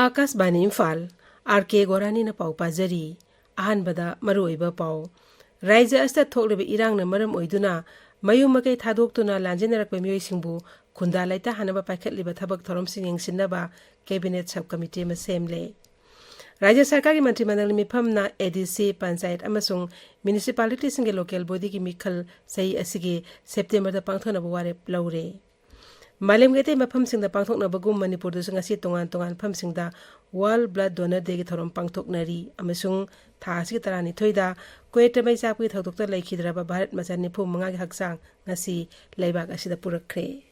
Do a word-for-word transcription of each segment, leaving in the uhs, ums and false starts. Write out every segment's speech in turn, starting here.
ꯑꯥꯀꯥꯁꯕꯥꯅꯤ Imphal, R ꯀꯦ ꯒꯣꯔꯥꯅꯤꯅ ꯄꯥꯎ ꯄꯥꯖꯔꯤ꯫ ꯑꯍꯥꯟꯕꯗ ꯃꯔꯨꯑꯣꯏꯕ ꯄꯥꯎ꯫ ꯔꯥꯏꯖ꯭ꯌ ꯑꯁꯤꯗ ꯊꯣꯛꯂꯤꯕ ꯏꯔꯥꯡꯅ ꯃꯔꯝ ꯑꯣꯏꯗꯨꯅ ꯃꯌꯨꯝ ꯃꯀꯩ ꯊꯥꯗꯣꯛꯇꯨꯅ ꯂꯥꯟꯖꯦꯟꯅꯔꯛꯄ ꯃꯤꯑꯣꯏꯁꯤꯡꯕꯨ ꯈꯨꯟꯗꯥ ꯂꯩꯇꯥꯍꯟꯅꯕ ꯄꯥꯏꯈꯠꯂꯤꯕ ꯊꯕꯛ ꯊꯧꯔꯝꯁꯤꯡ ꯌꯦꯡꯁꯤꯟꯅꯕ cabinet sub committee ꯑꯃ ꯁꯦꯝꯂꯦ꯫ ꯔꯥꯏꯖ꯭ꯌ ꯁꯔꯀꯥꯔꯒꯤ ꯃꯟꯇ꯭ꯔꯤ ꯃꯟꯗꯜꯒꯤ ꯃꯤꯐꯝꯅ ADC, ꯄꯟꯆꯥꯌꯠ ꯑꯃꯁꯨꯡ municipalityꯁꯤꯡꯒꯤ local bodyꯒꯤ ꯃꯤꯈꯜ ꯆꯍꯤ ꯑꯁꯤꯒꯤ ꯁꯦꯞꯇꯦꯝꯕꯔꯗ ꯄꯥꯡꯊꯣꯛꯅꯕ ꯋꯥꯔꯦꯞ ꯂꯧꯔꯦ꯫ ꯃꯥꯂꯦꯝꯒꯤ ꯑꯇꯩ ꯃꯐꯝꯁꯤꯡꯗ ꯄꯥꯡꯊꯣꯛꯅꯕꯒꯨꯝ ꯃꯅꯤꯄꯨꯔꯗꯁꯨ ꯉꯁꯤ ꯇꯣꯉꯥꯟ ꯇꯣꯉꯥꯟꯕ ꯃꯐꯝꯁꯤꯡꯗ World Blood Donor Dayꯒꯤ ꯊꯧꯔꯝ ꯄꯥꯡꯊꯣꯛꯅꯔꯤ ꯑꯃꯁꯨꯡ ꯊꯥ ꯑꯁꯤꯒꯤ ꯇꯔꯥꯅꯤꯊꯣꯏꯗ ꯀꯨꯋꯦꯠꯇ ꯃꯩ ꯆꯥꯛꯄꯒꯤ ꯊꯧꯗꯣꯛꯇ ꯂꯩꯈꯤꯗ꯭ꯔꯕ ꯚꯥꯔꯠ ꯃꯆꯥ ꯅꯤꯐꯨ ꯃꯉꯥꯒꯤ ꯍꯛꯆꯥꯡ ꯉꯁꯤ ꯂꯩꯕꯥꯛ ꯑꯁꯤꯗ ꯄꯨꯔꯛꯈ꯭ꯔꯦ꯫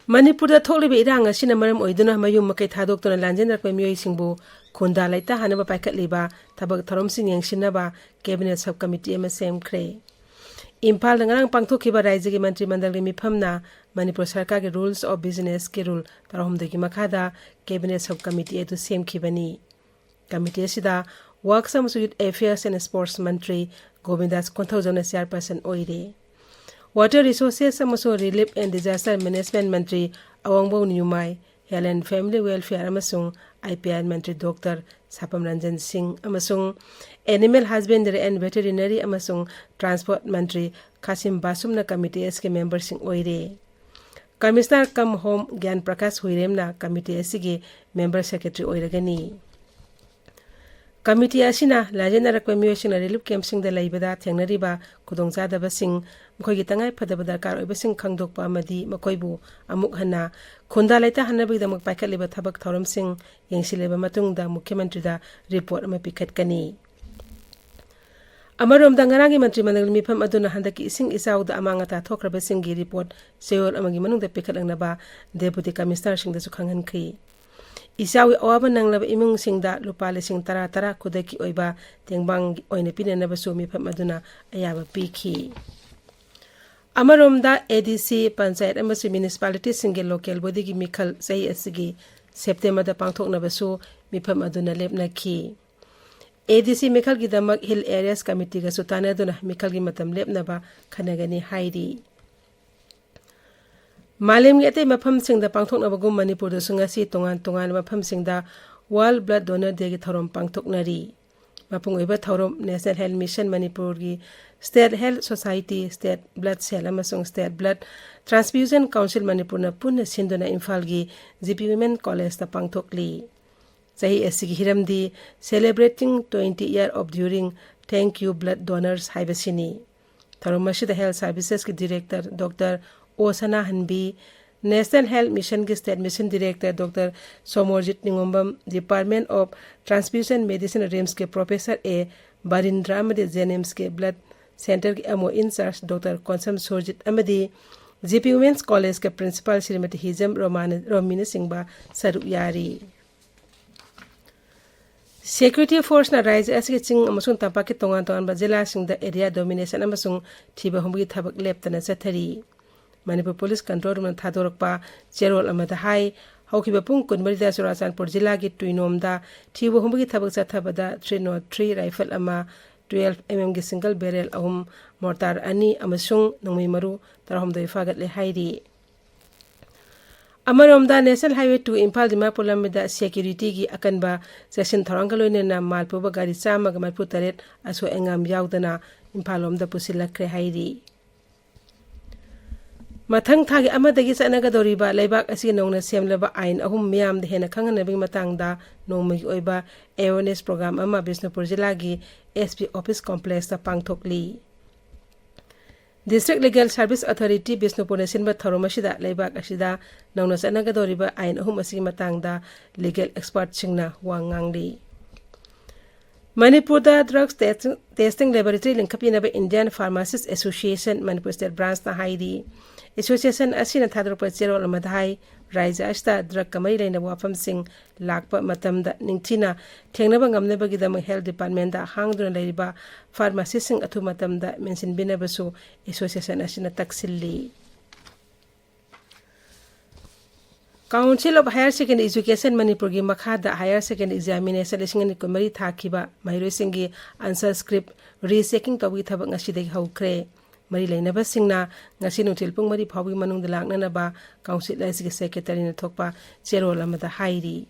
ꯃꯅꯤꯄꯨꯔꯗ ꯊꯣꯛꯂꯤꯕ ꯏꯔꯥꯡ ꯑꯁꯤꯅ ꯃꯔꯝ ꯑꯣꯏꯗꯨꯅ ꯃꯌꯨꯝ ꯃꯀꯩ ꯊꯥꯗꯣꯛꯇꯨꯅ ꯂꯥꯟꯖꯦꯟꯅꯔꯛꯄ ꯃꯤꯑꯣꯏꯁꯤꯡꯕꯨ ꯈꯨꯟꯗꯥ ꯂꯩꯇꯥꯍꯟꯅꯕ ꯄꯥꯏꯈꯠꯂꯤꯕ ꯊꯕꯛ ꯊꯧꯔꯝꯁꯤꯡ ꯌꯦꯡꯁꯤꯟꯅꯕ cabinet sub committee ꯑꯃ ꯁꯦꯝꯈ꯭ꯔꯦ꯫ ꯏꯝꯐꯥꯜꯗ ꯉꯔꯥꯡ ꯄꯥꯡꯊꯣꯛꯈꯤꯕ ꯔꯥꯏꯖ꯭ꯌꯒꯤ ꯃꯟꯇ꯭ꯔꯤ ꯃꯟꯗꯜꯒꯤ ꯃꯤꯐꯝꯅ ꯃꯅꯤꯄꯨꯔ ꯁꯔꯀꯥꯔꯒꯤ Rules of Businessꯀꯤ rule ꯇꯔꯥꯍꯨꯝꯗꯣꯏꯒꯤ ꯃꯈꯥꯗ cabinet sub committee ꯑꯗꯨ ꯁꯦꯝꯈꯤꯕꯅꯤ꯫ Committee ꯑꯁꯤꯗ Works ꯑꯃꯁꯨꯡ Youth Affairs and Sports Mantri ꯒꯣꯕꯤꯟꯗꯥꯁ ꯀꯣꯟꯊꯧꯖꯝꯅ chairperson ꯑꯣꯏꯔꯦ꯫ Water Resources ꯑꯃꯁꯨꯡ Relief and Disaster Management Mantri ꯑꯋꯥꯡꯕꯧ ꯅꯤꯌꯨꯃꯥꯏ, Health and Family Welfare ꯑꯃꯁꯨꯡ IPR ꯃꯟꯇ꯭ꯔꯤ ꯗꯣꯛꯇꯔ ꯁꯥꯄꯝ ꯔꯟꯖꯟ ꯁꯤꯡ ꯑꯃꯁꯨꯡ Animal Husbandry and Veterinary ꯑꯃꯁꯨꯡ Transport ꯃꯟꯇ꯭ꯔꯤ ꯈꯥꯁꯤꯝ ꯕꯥꯁꯨꯝꯅ committee ꯑꯁꯤꯒꯤ memberꯁꯤꯡ ꯑꯣꯏꯔꯦ꯫ Commissioner cum Home ꯒ꯭ꯌꯥꯟ ꯄ꯭ꯔꯀꯥꯁ ꯍꯨꯏꯔꯦꯝꯅ committee ꯑꯁꯤꯒꯤ member secretary ꯑꯣꯏꯔꯒꯅꯤ꯫ Committee ꯑꯁꯤꯅ ꯂꯥꯟꯖꯦꯟꯅꯔꯛꯄ ꯃꯤꯑꯣꯏꯁꯤꯡꯅ relief campꯁꯤꯡꯗ ꯂꯩꯕꯗ ꯊꯦꯡꯅꯔꯤꯕ ꯈꯨꯗꯣꯡꯆꯥꯗꯕꯁꯤꯡ, ꯃꯈꯣꯏꯒꯤ ꯇꯉꯥꯏ ꯐꯗꯕ ꯗꯔꯀꯥꯔ ꯑꯣꯏꯕꯁꯤꯡ ꯈꯪꯗꯣꯛꯄ ꯑꯃꯗꯤ ꯃꯈꯣꯏꯕꯨ ꯑꯃꯨꯛ ꯍꯟꯅ ꯈꯨꯟꯗꯥ ꯂꯩꯇꯥꯍꯟꯅꯕꯒꯤꯗꯃꯛ ꯄꯥꯏꯈꯠꯂꯤꯕ ꯊꯕꯛ ꯊꯧꯔꯝꯁꯤꯡ ꯌꯦꯡꯁꯤꯜꯂꯕ ꯃꯇꯨꯡꯗ ꯃꯨꯈ꯭ꯌ ꯃꯟꯇ꯭ꯔꯤꯗ report ꯑꯃ ꯄꯤꯈꯠꯀꯅꯤ꯫ ꯑꯃꯔꯣꯝꯗ, ꯉꯔꯥꯡꯒꯤ ꯃꯟꯇ꯭ꯔꯤ ꯃꯟꯗꯜꯒꯤ ꯃꯤꯐꯝ ꯑꯗꯨꯅ ꯍꯟꯗꯛꯀꯤ ꯏꯁꯤꯡ ꯏꯆꯥꯎꯗ ꯑꯃꯥꯡ ꯑꯇꯥ ꯊꯣꯛꯈ꯭ꯔꯕꯁꯤꯡꯒꯤ report ꯆꯌꯣꯜ ꯑꯃꯒꯤ ꯃꯅꯨꯡꯗ ꯄꯤꯈꯠꯂꯛꯅꯕ Deputy Commissionerꯁꯤꯡꯗꯁꯨ ꯈꯪꯍꯟꯈ꯭ꯔꯤ꯫ ꯏꯆꯥꯎꯒꯤ ꯑꯋꯥꯕ ꯅꯪꯂꯕ ꯏꯃꯨꯡꯁꯤꯡꯗ ꯂꯨꯄꯥ ꯂꯤꯁꯤꯡ ꯇꯔꯥ ꯇꯔꯥ ꯈꯨꯗꯛꯀꯤ ꯑꯣꯏꯕ ꯇꯦꯡꯕꯥꯡ ꯑꯣꯏꯅ ꯄꯤꯅꯅꯕꯁꯨ ꯃꯤꯐꯝ ꯑꯗꯨꯅ ꯑꯌꯥꯕ ꯄꯤꯈꯤ꯫ ꯑꯃꯔꯣꯝꯗ, ADC, ꯄꯟꯆꯥꯌꯠ ꯑꯃꯁꯨꯡ municipalityꯁꯤꯡꯒꯤ local bodyꯒꯤ ꯃꯤꯈꯜ ꯆꯍꯤ ꯑꯁꯤꯒꯤ ꯁꯦꯞꯇꯦꯝꯕꯔꯗ ꯄꯥꯡꯊꯣꯛꯅꯕꯁꯨ ꯃꯤꯐꯝ ꯑꯗꯨꯅ ꯂꯦꯞꯅꯈꯤ꯫ ꯑꯦ ꯗꯤ ꯁꯤ ꯃꯤꯈꯜꯒꯤꯗꯃꯛ ꯍꯤꯜ ꯑꯦꯔꯤꯌꯥꯁ ꯀꯃꯤꯇꯤꯒꯁꯨ ꯇꯥꯟꯅꯗꯨꯅ ꯃꯤꯈꯜꯒꯤ ꯃꯇꯝ ꯂꯦꯞꯅꯕ ꯈꯟꯅꯒꯅꯤ ꯍꯥꯏꯔꯤ꯫ ꯃꯥꯂꯦꯝꯒꯤ ꯑꯇꯩ ꯃꯐꯝꯁꯤꯡꯗ ꯄꯥꯡꯊꯣꯛꯅꯕꯒꯨꯝ ꯃꯅꯤꯄꯨꯔꯗꯁꯨ ꯉꯁꯤ ꯇꯣꯉꯥꯟ ꯇꯣꯉꯥꯟꯕ ꯃꯐꯝꯁꯤꯡꯗ World Blood Donor Dayꯒꯤ ꯊꯧꯔꯝ ꯄꯥꯡꯊꯣꯛꯅꯔꯤ꯫ ꯃꯄꯨꯡ ꯑꯣꯏꯕ ꯊꯧꯔꯝ National Health Mission ꯃꯅꯤꯄꯨꯔꯒꯤ State Health Society, State Blood Cell ꯑꯃꯁꯨꯡ State Blood Transfusion Council ꯃꯅꯤꯄꯨꯔꯅ ꯄꯨꯟꯅ ꯁꯤꯟꯗꯨꯅ ꯏꯝꯐꯥꯜꯒꯤ G P Women Collegeꯇ ꯄꯥꯡꯊꯣꯛꯂꯤ꯫ ꯆꯍꯤ ꯑꯁꯤꯒꯤ ꯍꯤꯔꯝꯗꯤ Celebrating twenty year of during Thank You Blood Donors ꯍꯥꯏꯕꯁꯤꯅꯤ꯫ ꯊꯧꯔꯝ ꯑꯁꯤꯗ Health Servicesꯀꯤ Director Doctor O ꯁꯅꯥꯍꯟꯕꯤ, National Health Missionꯒꯤ State Mission Director Doctor Somorjit ꯅꯤꯉꯣꯝꯕꯝ, Department of Transfusion Medicine, RIMSꯀꯤ Professor ꯑꯦ ꯕꯥꯔꯤꯟꯗ꯭ꯔ ꯑꯃꯗꯤ JNIMSꯀꯤ Blood Centreꯒꯤ M O in charge Doctor Konsam Surjit ꯑꯃꯗꯤ G P Women's Collegeꯀꯤ Principal Shrimati ꯍꯤꯖꯝ ꯔꯣꯃꯥꯅ-, ꯔꯣꯃꯤꯅꯆꯤꯡꯕ ꯁꯔꯨꯛ ꯌꯥꯔꯤ꯫ Security Forceꯅ ꯔꯥꯖ꯭ꯌ ꯑꯁꯤꯒꯤ ꯆꯤꯡ ꯑꯃꯁꯨꯡ ꯇꯝꯄꯥꯛꯀꯤ ꯇꯣꯉꯥꯟ ꯇꯣꯉꯥꯟꯕ ꯖꯤꯂꯥꯁꯤꯡꯗ Area Domination ꯑꯃꯁꯨꯡ ꯊꯤꯕ ꯍꯨꯝꯕꯒꯤ ꯊꯕꯛ ꯂꯦꯞꯇꯅ ꯆꯠꯊꯔꯤ꯫ ꯃꯅꯤꯄꯨꯔ Police Control Roomꯅ ꯊꯥꯗꯣꯔꯛꯄ ꯆꯦꯔꯣꯜ ꯑꯃꯗ ꯍꯥꯏ, ꯍꯧꯈꯤꯕ ꯄꯨꯡ ꯀꯨꯟꯃꯔꯤꯗ ꯆꯨꯔꯥꯆꯥꯟꯄꯨꯔ ꯖꯤꯂꯥꯒꯤ ꯇꯨꯏꯅꯣꯝꯗ ꯊꯤꯕ ꯍꯨꯝꯕꯒꯤ ꯊꯕꯛ ꯆꯠꯊꯕꯗ three nought three rifle ꯑꯃ, twelve MM ꯒꯤ single barrel ꯑꯍꯨꯝ, mortar ꯑꯅꯤ ꯑꯃꯁꯨꯡ ꯅꯣꯡꯃꯩ ꯃꯔꯨ ꯇꯔꯥꯍꯨꯝꯗꯣꯏ ꯐꯥꯒꯠꯂꯦ ꯍꯥꯏꯔꯤ꯫ ꯑꯃꯔꯣꯝꯗ, National Highway two Imphal Dimapur ꯂꯝꯕꯤꯗ securityꯒꯤ ꯑꯀꯟꯕ ꯆꯦꯛꯁꯤꯟ ꯊꯧꯔꯥꯡꯒ ꯂꯣꯏꯅꯅ ꯃꯥꯜ ꯄꯨꯕ ꯒꯥꯔꯤ ꯆꯥꯝꯃꯒ ꯃꯔꯤꯐꯨ ꯇꯔꯦꯠ ꯑꯁꯣꯏ ꯑꯉꯥꯝ ꯌꯥꯎꯗꯅ ꯏꯝꯐꯥꯜ ꯂꯣꯝꯗ ꯄꯨꯁꯤꯜꯂꯛꯈ꯭ꯔꯦ ꯍꯥꯏꯔꯤ꯫ ꯃꯊꯪ ꯊꯥꯒꯤ ꯑꯃꯗꯒꯤ ꯆꯠꯅꯒꯗꯧꯔꯤꯕ ꯂꯩꯕꯥꯛ ꯑꯁꯤꯒꯤ ꯅꯧꯅ ꯁꯦꯝꯂꯕ ꯑꯥꯏꯟ ꯑꯍꯨꯝ ꯃꯤꯌꯥꯝꯗ ꯍꯦꯟꯅ ꯈꯪꯍꯟꯅꯕꯒꯤ ꯃꯇꯥꯡꯗ ꯅꯣꯡꯃꯒꯤ ꯑꯣꯏꯕ awareness program ꯑꯃ ꯕꯤꯁꯅꯨꯄꯨꯔ ꯖꯤꯂꯥꯒꯤ S P Office Complexꯇ ꯄꯥꯡꯊꯣꯛꯂꯤ꯫ District Legal Service Authority ꯕꯤꯁꯅꯨꯄꯨꯔꯅ ꯁꯤꯟꯕ ꯊꯧꯔꯝ ꯑꯁꯤꯗ ꯂꯩꯕꯥꯛ ꯑꯁꯤꯗ ꯅꯧꯅ ꯆꯠꯅꯒꯗꯧꯔꯤꯕ ꯑꯥꯏꯟ ꯑꯍꯨꯝ ꯑꯁꯤꯒꯤ ꯃꯇꯥꯡꯗ legal expertꯁꯤꯡꯅ ꯋꯥ ꯉꯥꯡꯂꯤ꯫ ꯃꯅꯤꯄꯨꯔꯗ drugs test-, testing laboratory ꯂꯤꯡꯈꯠꯄꯤꯅꯕ Indian Pharmacist Association Manipur State Branchꯅ ꯍꯥꯏꯔꯤ꯫ Association ꯑꯁꯤꯅ ꯊꯥꯗꯣꯔꯛꯄ ꯆꯦꯔꯣꯜ ꯑꯃꯗ ꯍꯥꯏ, ꯔꯥꯖ꯭ꯌ ꯑꯁꯤꯗ drugꯀ ꯃꯔꯤ ꯂꯩꯅꯕ ꯋꯥꯐꯝꯁꯤꯡ ꯂꯥꯛꯄ ꯃꯇꯝꯗ ꯅꯤꯡꯊꯤꯅ ꯊꯦꯡꯅꯕ ꯉꯝꯅꯕꯒꯤꯗꯃꯛ Health Departmentꯗ ꯍꯥꯡꯗꯨꯅ ꯂꯩꯔꯤꯕ pharmacyꯁꯤꯡ ꯑꯊꯨꯕ ꯃꯇꯝꯗ ꯃꯦꯟꯁꯤꯟꯕꯤꯅꯕꯁꯨ association ꯑꯁꯤꯅ ꯇꯛꯁꯤꯜꯂꯤ꯫ Council of Higher Secondary Education ꯃꯅꯤꯄꯨꯔꯒꯤ ꯃꯈꯥꯗ higher secondary examination ꯂꯤꯁꯤꯡ ꯑꯅꯤ ꯀꯨꯟꯃꯔꯤ ꯊꯥꯈꯤꯕ ꯃꯍꯩꯔꯣꯏꯁꯤꯡꯒꯤ answer script rechecking ꯇꯧꯕꯒꯤ ꯊꯕꯛ ꯉꯁꯤꯗꯒꯤ ꯍꯧꯈ꯭ꯔꯦ꯫ ꯃꯔꯤ ꯂꯩꯅꯕꯁꯤꯡꯅ ꯉꯁꯤ ꯅꯨꯡꯊꯤꯜ ꯄꯨꯡ ꯃꯔꯤ ꯐꯥꯎꯕꯒꯤ ꯃꯅꯨꯡꯗ ꯂꯥꯛꯅꯅꯕ council ꯑꯁꯤꯒꯤ secretaryꯅ ꯊꯣꯛꯄ ꯆꯦꯔꯣꯜ ꯑꯃꯗ ꯍꯥꯏꯔꯤ꯫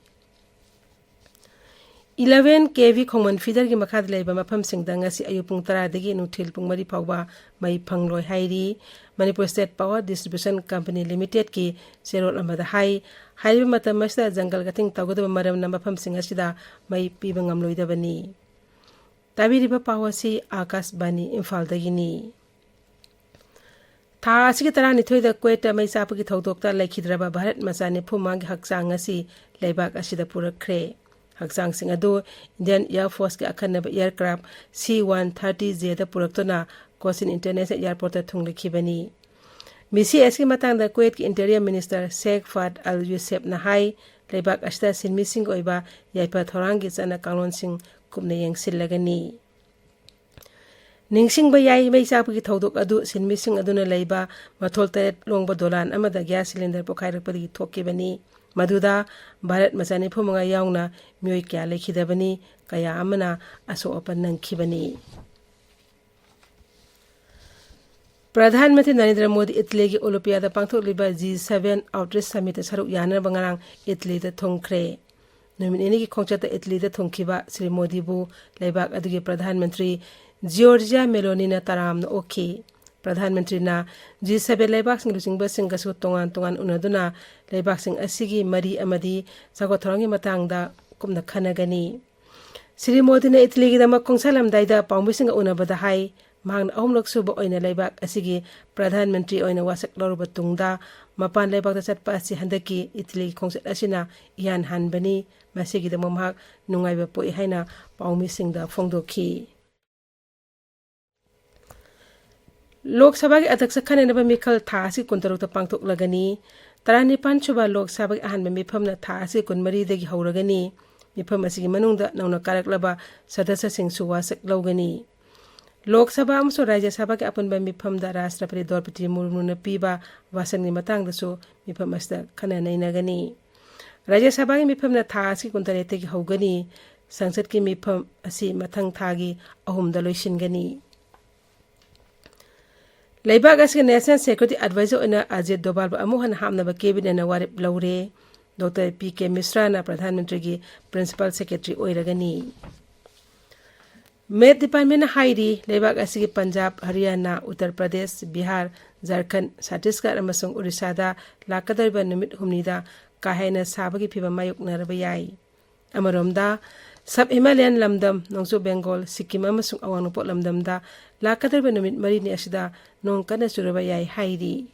Eleven K V ꯈꯣꯡꯃꯟ feederꯒꯤ ꯃꯈꯥꯗ ꯂꯩꯕ ꯃꯐꯝꯁꯤꯡꯗ ꯉꯁꯤ ꯑꯌꯨꯛ ꯄꯨꯡ ꯇꯔꯥꯗꯒꯤ ꯅꯨꯡꯊꯤꯜ ꯄꯨꯡ ꯃꯔꯤ ꯐꯥꯎꯕ ꯃꯩ ꯐꯪꯂꯣꯏ ꯍꯥꯏꯔꯤ꯫ Manipur State Power Distribution Company Limitedꯀꯤ ꯆꯦꯔꯣꯜ ꯑꯃꯗ ꯍꯥꯏ꯫ ꯍꯥꯏꯔꯤꯕ ꯃꯇꯝ ꯑꯁꯤꯗ ꯖꯪꯒꯜ cutting ꯇꯧꯒꯗꯕ ꯃꯔꯝꯅ ꯃꯐꯝꯁꯤꯡ ꯑꯁꯤꯗ ꯃꯩ ꯄꯤꯕ ꯉꯝꯂꯣꯏꯗꯕꯅꯤ꯫ ꯇꯥꯕꯤꯔꯤꯕ ꯄꯥꯎ ꯑꯁꯤ ꯑꯥꯀꯥꯁꯕꯥꯅꯤ ꯏꯝꯐꯥꯜꯗꯒꯤꯅꯤ꯫ ꯊꯥ ꯑꯁꯤꯒꯤ ꯇꯔꯥꯅꯤꯊꯣꯏꯗ ꯀꯨꯋꯦꯠꯇ ꯃꯩ ꯆꯥꯛꯄꯒꯤ ꯊꯧꯗꯣꯛꯇ ꯂꯩꯈꯤꯗ꯭ꯔꯕ ꯚꯥꯔꯠ ꯃꯆꯥ ꯅꯤꯐꯨ ꯃꯉꯥꯒꯤ ꯍꯛꯆꯥꯡ ꯉꯁꯤ ꯂꯩꯕꯥꯛ ꯑꯁꯤꯗ ꯄꯨꯔꯛꯈ꯭ꯔꯦ꯫ ꯍꯛꯆꯥꯡꯁꯤꯡ ꯑꯗꯨ Indian Air Forceꯀꯤ ꯑꯈꯟꯅꯕ aircraft C one thirty Jꯗ ꯄꯨꯔꯛꯇꯨꯅ Cochin International Airportꯇ ꯊꯨꯡꯂꯈꯤꯕꯅꯤ꯫ ꯃꯤꯁꯤ ꯑꯁꯤꯒꯤ ꯃꯇꯥꯡꯗ ꯀꯨꯋꯦꯠꯀꯤ Interior Minister Sheikh Fahd Al Yousefꯅ ꯍꯥꯏ, ꯂꯩꯕꯥꯛ ꯑꯁꯤꯗ ꯁꯤꯟꯃꯤꯁꯤꯡꯒꯤ ꯑꯣꯏꯕ ꯌꯥꯏꯐ ꯊꯧꯔꯥꯡꯒꯤ ꯆꯠꯅ ꯀꯥꯡꯂꯣꯟꯁꯤꯡ ꯀꯨꯞꯅ ꯌꯦꯡꯁꯤꯜꯂꯒꯅꯤ꯫ ꯅꯤꯡꯁꯤꯡꯕ ꯌꯥꯏ, ꯃꯩ ꯆꯥꯛꯄꯒꯤ ꯊꯧꯗꯣꯛ ꯑꯗꯨ ꯁꯤꯟꯃꯤꯁꯤꯡ ꯑꯗꯨꯅ ꯂꯩꯕ ꯃꯊꯣꯜ ꯇꯔꯦꯠ ꯂꯣꯡꯕ ꯗꯣꯂꯥꯟ ꯑꯃꯗ gas cylinder ꯄꯣꯈꯥꯏꯔꯛꯄꯗꯒꯤ ꯊꯣꯛꯈꯤꯕꯅꯤ꯫ ꯃꯗꯨꯗ ꯚꯥꯔꯠ ꯃꯆꯥ ꯅꯤꯐꯨ ꯃꯉꯥ ꯌꯥꯎꯅ ꯃꯤꯑꯣꯏ ꯀꯌꯥ ꯂꯩꯈꯤꯗꯕꯅꯤ, ꯀꯌꯥ ꯑꯃꯅ ꯑꯁꯣꯛ ꯑꯄꯟ ꯅꯪꯈꯤꯕꯅꯤ꯫ Pradhan Mantri Narendra Modi ꯏꯇꯂꯤꯒꯤ ꯑꯣꯂꯤꯝꯄꯤꯌꯥꯗ ꯄꯥꯡꯊꯣꯛꯂꯤꯕ G seven Outreach Summitꯇ ꯁꯔꯨꯛ ꯌꯥꯅꯅꯕ ꯉꯔꯥꯡ ꯏꯇꯂꯤꯗ ꯊꯨꯡꯈ꯭ꯔꯦ꯫ ꯅꯨꯃꯤꯠ ꯅꯤꯅꯤꯒꯤ ꯈꯣꯡꯆꯠꯇ ꯏꯇꯂꯤꯗ ꯊꯨꯡꯈꯤꯕ ꯁ꯭ꯔꯤ ꯃꯣꯗꯤꯕꯨ ꯂꯩꯕꯥꯛ ꯑꯗꯨꯒꯤ ꯄ꯭ꯔꯙꯥꯟ ꯃꯟꯇ꯭ꯔꯤ ꯖꯤꯑꯣꯔꯖꯤꯌꯥ ꯃꯦꯂꯣꯅꯤꯅ ꯇꯔꯥꯝꯅ ꯑꯣꯛꯈꯤ꯫ ꯄ꯭ꯔꯙꯥꯟ ꯃꯟꯇ꯭ꯔꯤꯅ G seven ꯂꯩꯕꯥꯛꯁꯤꯡꯒꯤ ꯂꯨꯆꯤꯡꯕꯁꯤꯡꯒꯁꯨ ꯇꯣꯉꯥꯟ ꯇꯣꯉꯥꯟ ꯎꯅꯗꯨꯅ ꯂꯩꯕꯥꯛꯁꯤꯡ ꯑꯁꯤꯒꯤ ꯃꯔꯤ ꯑꯃꯗꯤ ꯆꯥꯎꯈꯠ ꯊꯧꯔꯥꯡꯒꯤ ꯃꯇꯥꯡꯗ ꯀꯨꯞꯅ ꯈꯟꯅꯒꯅꯤ꯫ ꯁ꯭ꯔꯤ ꯃꯣꯗꯤꯅ ꯏꯇꯂꯤꯒꯤꯗꯃꯛ ꯈꯣꯡꯁꯥꯜꯂꯝꯗꯥꯏꯗ ꯄꯥꯎꯃꯤꯁꯤꯡꯒ ꯎꯅꯕꯗ ꯍꯥꯏ, ꯃꯍꯥꯛꯅ ꯑꯍꯨꯝꯂꯛ ꯁꯨꯕ ꯑꯣꯏꯅ ꯂꯩꯕꯥꯛ ꯑꯁꯤꯒꯤ ꯄ꯭ꯔꯙꯥꯟ ꯃꯟꯇ꯭ꯔꯤ ꯑꯣꯏꯅ ꯋꯥꯁꯛ ꯂꯧꯔꯕ ꯇꯨꯡꯗ ꯃꯄꯥꯟ ꯂꯩꯕꯥꯛꯇ ꯆꯠꯄ ꯑꯁꯤ ꯍꯟꯗꯛꯀꯤ ꯏꯇꯂꯤꯒꯤ ꯈꯣꯡꯆꯠ ꯑꯁꯤꯅ ꯏꯍꯥꯟ ꯍꯥꯟꯕꯅꯤ꯫ ꯃꯁꯤꯒꯤꯗꯃꯛ ꯃꯍꯥꯛ ꯅꯨꯡꯉꯥꯏꯕ ꯄꯣꯛꯏ ꯍꯥꯏꯅ ꯄꯥꯎꯃꯤꯁꯤꯡꯗ ꯐꯣꯡꯗꯣꯛꯈꯤ꯫ ꯂꯣꯛ ꯁꯚꯥꯒꯤ ꯑꯗ꯭ꯌꯛꯁ ꯈꯟꯅꯅꯕ ꯃꯤꯈꯜ ꯊꯥ ꯑꯁꯤ ꯀꯨꯟꯇꯔꯨꯛꯇ ꯄꯥꯡꯊꯣꯛꯂꯒꯅꯤ꯫ ꯇꯔꯥꯅꯤꯄꯥꯟ ꯁꯨꯕ ꯂꯣꯛ ꯁꯚꯥꯒꯤ ꯑꯍꯥꯟꯕ ꯃꯤꯐꯝꯅ ꯊꯥ ꯑꯁꯤ ꯀꯨꯟꯃꯔꯤꯗꯒꯤ ꯍꯧꯔꯒꯅꯤ꯫ ꯃꯤꯐꯝ ꯑꯁꯤꯒꯤ ꯃꯅꯨꯡꯗ ꯅꯧꯅ ꯀꯥꯔꯛꯂꯕ ꯁꯗꯁ꯭ꯌꯁꯤꯡꯁꯨ ꯋꯥꯁꯛ ꯂꯧꯒꯅꯤ꯫ ꯂꯣꯛ ꯁꯚꯥ ꯑꯃꯁꯨꯡ ꯔꯥꯖ꯭ꯌ ꯁꯚꯥꯒꯤ ꯑꯄꯨꯟꯕ ꯃꯤꯐꯝꯗ ꯔꯥꯁꯇ꯭ꯔꯄꯇꯤ ꯗ꯭ꯔꯧꯄꯗꯤ ꯃꯨꯔꯃꯨꯅ ꯄꯤꯕ ꯚꯥꯁꯟꯒꯤ ꯃꯇꯥꯡꯗꯁꯨ ꯃꯤꯐꯝ ꯑꯁꯤꯗ ꯈꯟꯅ ꯅꯩꯅꯒꯅꯤ꯫ ꯔꯥꯖ꯭ꯌ ꯁꯚꯥꯒꯤ ꯃꯤꯐꯝꯅ ꯊꯥ ꯑꯁꯤꯒꯤ ꯀꯨꯟꯇꯔꯦꯠꯇꯒꯤ ꯍꯧꯒꯅꯤ꯫ ꯁꯪꯁꯠꯀꯤ ꯃꯤꯐꯝ ꯑꯁꯤ ꯃꯊꯪ ꯊꯥꯒꯤ ꯑꯍꯨꯝꯗ ꯂꯣꯏꯁꯤꯟꯒꯅꯤ꯫ ꯂꯩꯕꯥꯛ ꯑꯁꯤꯒꯤ National Security Advisor ꯑꯣꯏꯅ ꯑꯖꯤꯠ ꯗꯣꯚꯥꯜꯕꯨ ꯑꯃꯨꯛ ꯍꯟꯅ ꯍꯥꯞꯅꯕ ꯀꯦꯕꯤꯅꯦꯠꯅ ꯋꯥꯔꯦꯞ ꯂꯧꯔꯦ꯫ ꯗꯣꯛꯇꯔ ꯄꯤ ꯀꯦ ꯃꯤꯁ꯭ꯔꯥꯅ ꯄ꯭ꯔꯙꯥꯟ ꯃꯟꯇ꯭ꯔꯤꯒꯤ Principal Secretary ꯑꯣꯏꯔꯒꯅꯤ꯫ ꯃꯦꯠ ꯗꯤꯄꯥꯔꯠꯃꯦꯟꯅ ꯍꯥꯏꯔꯤ, ꯂꯩꯕꯥꯛ ꯑꯁꯤꯒꯤ ꯄꯟꯖꯥꯕ, ꯍꯔꯤꯌꯥꯅꯥ, ꯎꯠꯇꯔ ꯄ꯭ꯔꯗꯦꯁ, ꯕꯤꯍꯥꯔ, ꯖꯔꯈꯟꯗ, ꯁꯠꯇꯤꯁꯒꯔ ꯑꯃꯁꯨꯡ ꯎꯔꯤꯁꯥꯗ ꯂꯥꯛꯀꯗꯧꯔꯤꯕ ꯅꯨꯃꯤꯠ ꯍꯨꯝꯅꯤꯗ ꯀꯥ ꯍꯦꯟꯅ ꯁꯥꯕꯒꯤ ꯐꯤꯚꯝ ꯃꯥꯌꯣꯛꯅꯔꯕ ꯌꯥꯏ꯫ ꯑꯃꯔꯣꯝꯗ, ꯁꯕ ꯍꯤꯃꯥꯂꯌꯥꯟ ꯂꯝꯗꯝ, ꯅꯣꯡꯆꯨꯞ ꯕꯦꯡꯒꯣꯜ, ꯁꯤꯛꯀꯤꯝ ꯑꯃꯁꯨꯡ ꯑꯋꯥꯡ ꯅꯣꯡꯄꯣꯛ ꯂꯝꯗꯝꯗ ꯂꯥꯛꯀꯗꯧꯔꯤꯕ ꯅꯨꯃꯤꯠ ꯃꯔꯤꯅꯤ ꯑꯁꯤꯗ ꯅꯣꯡ ꯀꯟꯅ ꯆꯨꯔꯕ ꯌꯥꯏ ꯍꯥꯏꯔꯤ꯫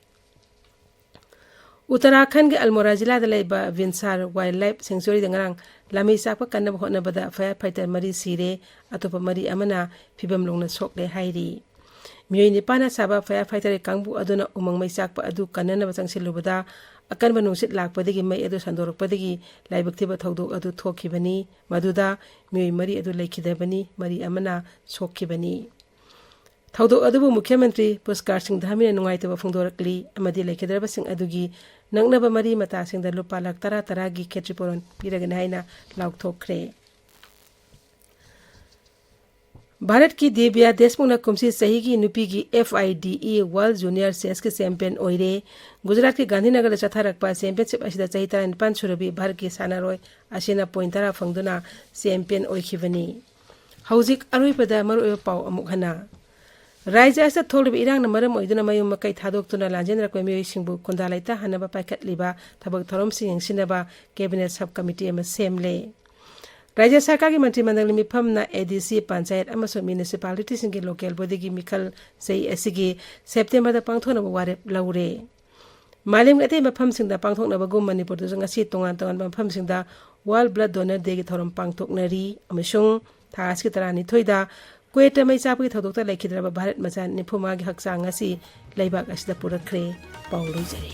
ꯎꯠꯇꯔꯥꯈꯟꯗꯒꯤ ꯑꯜꯃꯣꯔꯥ ꯖꯤꯂꯥꯗ ꯂꯩꯕ ꯚꯤꯟꯁꯥꯔ ꯋꯥꯏꯜꯗ ꯂꯥꯏꯐ ꯁꯦꯡꯆꯨꯔꯤꯗ ꯉꯔꯥꯡ ꯂꯥꯃꯩ ꯆꯥꯛꯄ ꯀꯟꯅꯕ ꯍꯣꯠꯅꯕꯗ ꯐꯥꯌꯔ ꯐꯥꯏꯇꯔ ꯃꯔꯤ ꯁꯤꯔꯦ, ꯑꯇꯣꯞꯄ ꯃꯔꯤ ꯑꯃꯅ ꯐꯤꯚꯝ ꯂꯨꯅ ꯁꯣꯛꯂꯦ ꯍꯥꯏꯔꯤ꯫ ꯃꯤꯑꯣꯏ ꯅꯤꯄꯥꯟꯅ ꯁꯥꯕ ꯐꯥꯌꯔ ꯐꯥꯏꯇꯔꯒꯤ ꯀꯥꯡꯕꯨ ꯑꯗꯨꯅ ꯎꯃꯪ ꯃꯩ ꯆꯥꯛꯄ ꯑꯗꯨ ꯀꯟꯅꯅꯕ ꯆꯪꯁꯤꯜꯂꯨꯕꯗ, ꯑꯀꯟꯕ ꯅꯨꯡꯁꯤꯠ ꯂꯥꯛꯄꯗꯒꯤ ꯃꯩ ꯑꯗꯨ ꯁꯟꯗꯣꯔꯛꯄꯗꯒꯤ ꯂꯥꯏꯕꯛ ꯊꯤꯕ ꯊꯧꯗꯣꯛ ꯑꯗꯨ ꯊꯣꯛꯈꯤꯕꯅꯤ꯫ ꯃꯗꯨꯗ ꯃꯤꯑꯣꯏ ꯃꯔꯤ ꯑꯗꯨ ꯂꯩꯈꯤꯗꯕꯅꯤ, ꯃꯔꯤ ꯑꯃꯅ ꯁꯣꯛꯈꯤꯕꯅꯤ꯫ ꯊꯧꯗꯣꯛ ꯑꯗꯨꯕꯨ ꯃꯨꯈ꯭ꯌ ꯃꯟꯇ꯭ꯔꯤ ꯄꯨꯁꯀꯥꯔ ꯁꯤꯡ ꯙꯥꯃꯤꯅ ꯅꯨꯡꯉꯥꯏꯇꯕ ꯐꯣꯡꯗꯣꯔꯛꯂꯤ ꯑꯃꯗꯤ ꯂꯩꯈꯤꯗ꯭ꯔꯕꯁꯤꯡ ꯑꯗꯨꯒꯤ ꯅꯛꯅꯕ ꯃꯔꯤ ꯃꯇꯥꯁꯤꯡꯗ ꯂꯨꯄꯥ ꯂꯥꯈ ꯇꯔꯥ ꯇꯔꯥꯒꯤ ꯈꯦꯇ꯭ꯔꯤꯄꯨꯔꯣꯟ ꯄꯤꯔꯒꯅꯤ ꯍꯥꯏꯅ ꯂꯥꯎꯊꯣꯛꯈ꯭ꯔꯦ꯫ ꯚꯥꯔꯠꯀꯤ ꯗꯤꯕ꯭ꯌꯥ ꯗꯦꯁꯃꯨꯈꯅ ꯀꯨꯝꯁꯤ ꯆꯍꯤꯒꯤ ꯅꯨꯄꯤꯒꯤ F I D E World Junior Chessꯀꯤ champion ꯑꯣꯏꯔꯦ꯫ ꯒꯨꯖꯔꯥꯠꯀꯤ ꯒꯥꯟꯙꯤꯅꯒꯔꯗ ꯆꯠꯊꯔꯛꯄ championship ꯑꯁꯤꯗ ꯆꯍꯤ ꯇꯔꯥꯅꯤꯄꯥꯟ ꯁꯨꯔꯕꯤ ꯚꯥꯔꯠꯀꯤ ꯁꯥꯟꯅꯔꯣꯏ ꯑꯁꯤꯅ point ꯇꯔꯥ ꯐꯪꯗꯨꯅ champion ꯑꯣꯏꯈꯤꯕꯅꯤ꯫ ꯍꯧꯖꯤꯛ ꯑꯔꯣꯏꯕꯗ ꯃꯔꯨꯑꯣꯏꯕ ꯄꯥꯎ ꯑꯃꯨꯛ ꯍꯟꯅ꯫ ꯔꯥꯖ꯭ꯌ ꯑꯁꯤꯗ ꯊꯣꯛꯂꯤꯕ ꯏꯔꯥꯡꯅ ꯃꯔꯝ ꯑꯣꯏꯗꯨꯅ ꯃꯌꯨꯝ ꯃꯀꯩ ꯊꯥꯗꯣꯛꯇꯨꯅ ꯂꯥꯟꯖꯦꯟꯅꯔꯛꯄ ꯃꯤꯑꯣꯏꯁꯤꯡꯕꯨ ꯈꯨꯟꯗꯥ ꯂꯩꯇꯥꯍꯟꯅꯕ ꯄꯥꯏꯈꯠꯂꯤꯕ ꯊꯕꯛ ꯊꯧꯔꯝꯁꯤꯡ ꯌꯦꯡꯁꯤꯟꯅꯕ cabinet sub committee ꯑꯃ ꯁꯦꯝꯂꯦ꯫ ꯔꯥꯖ꯭ꯌ ꯁꯔꯀꯥꯔꯒꯤ ꯃꯟꯇ꯭ꯔꯤ ꯃꯟꯗꯜꯒꯤ ꯃꯤꯐꯝꯅ A D C, ꯄꯟꯆꯥꯌꯠ ꯑꯃꯁꯨꯡ municipality ꯁꯤꯡꯒꯤ local body ꯒꯤ ꯃꯤꯈꯜ ꯆꯍꯤ ꯑꯁꯤꯒꯤ September ꯗ ꯄꯥꯡꯊꯣꯛꯅꯕ ꯋꯥꯔꯦꯞ ꯂꯧꯔꯦ꯫ ꯃꯥꯂꯦꯝꯒꯤ ꯑꯇꯩ ꯃꯐꯝꯁꯤꯡꯗ ꯄꯥꯡꯊꯣꯛꯅꯕꯒꯨꯝ ꯃꯅꯤꯄꯨꯔꯗꯁꯨ ꯉꯁꯤ ꯇꯣꯉꯥꯟ ꯇꯣꯉꯥꯟꯕ ꯃꯐꯝꯁꯤꯡꯗ World Blood Donor Day ꯒꯤ ꯊꯧꯔꯝ ꯄꯥꯡꯊꯣꯛꯅꯔꯤ ꯑꯃꯁꯨꯡ ꯊꯥ ꯑꯁꯤꯒꯤ ꯇꯔꯥꯅꯤꯊꯣꯏꯗ ꯀꯨꯋꯦꯠꯇ ꯃꯩ ꯆꯥꯛꯄꯒꯤ ꯊꯧꯗꯣꯛꯇ ꯂꯩꯈꯤꯗ꯭ꯔꯕ ꯚꯥꯔꯠ ꯃꯆꯥ ꯅꯤꯐꯨ ꯃꯉꯥꯒꯤ ꯍꯛꯆꯥꯡ ꯉꯁꯤ ꯂꯩꯕꯥꯛ ꯑꯁꯤꯗ ꯄꯨꯔꯛꯈ꯭ꯔꯦ꯫ ꯄꯥꯎ ꯂꯣꯏꯖꯔꯦ꯫